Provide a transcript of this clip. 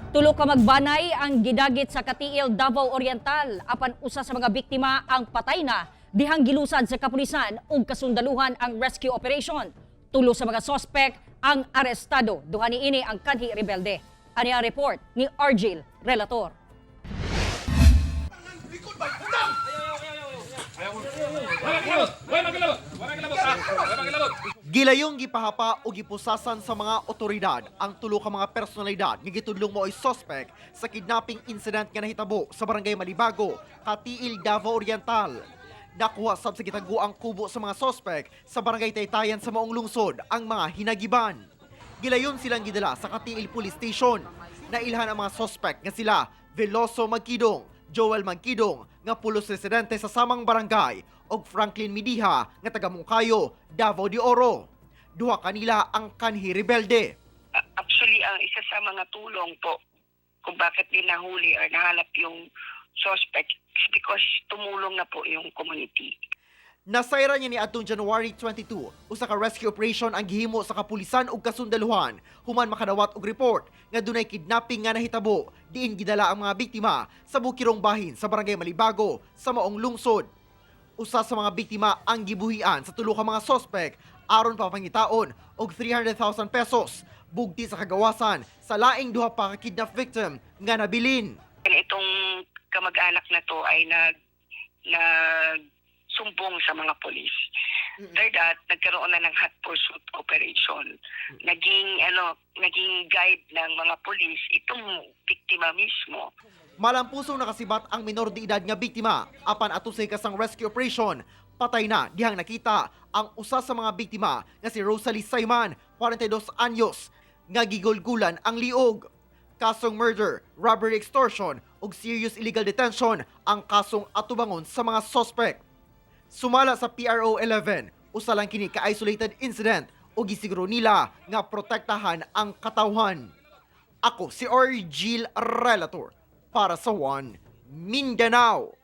Tulo ka magbanay ang gidagit sa Cateel, Davao Oriental, apan usa sa mga biktima ang patay na dihang gilusad sa kapulisan ug kasundaluhan ang rescue operation. Tulo sa mga sospek ang arestado. Duha niini ang kanhi rebelde. Ani ang report ni Argil Relator. Gilayong gipahapa o gipusasan sa mga otoridad ang tulo ka mga personalidad nga gitudlong mao'y suspect sa kidnapping incident nga nahitabo sa Barangay Malibago, Cateel, Davao Oriental. Nakuha sab sa gitaguang kubo sa mga suspect sa Barangay Taytayan sa maong lungsod ang mga hinagiban. Gilayon silang gidala sa Cateel Police Station. Nailhan ang mga suspect nga sila Veloso Magkidong, Joel Magkidong nga pulos residente sa samang barangay ug Franklin Midiha nga taga Monkayo, Davao de Oro. Duha kanila ang kanhi rebelde. Actually, ang isa sa mga tulong po kung bakit din nahuli or nahanap yung suspect is because tumulong na po yung community. Nasayran niya ni atong January 22, usa ka rescue operation ang gihimo sa kapulisan ug kasundaluhan human makadawat og report nga dunay kidnapping nga nahitabo diin gidala ang mga biktima sa bukirong bahin sa Barangay Malibago sa maong lungsod. Usa sa mga biktima ang gibuhian sa tulo ka mga sospek aron papangitaon og 300,000 pesos bugti sa kagawasan sa laing duha pa ka kidnap victim nga nabilin. And itong kamag-anak na to ay nag sumbong sa mga polis. After that, nagkaroon na ng hot pursuit operation. Naging guide ng mga polis itong biktima mismo. Malampusong nakasibat ang minor de edad nga biktima apan ato sa kasang rescue operation, patay na dihang nakita ang usa sa mga biktima nga si Rosalie Simon, 42 anyos, nga gigulgulan ang liog. Kasong murder, robbery, extortion ug serious illegal detention ang kasong atubangon sa mga suspect. Sumala sa PRO 11, usa lang kini ka isolated incident ug gisiguro nila nga protektahan ang katawhan. Ako si Orgil Relator para sa One Mindanao.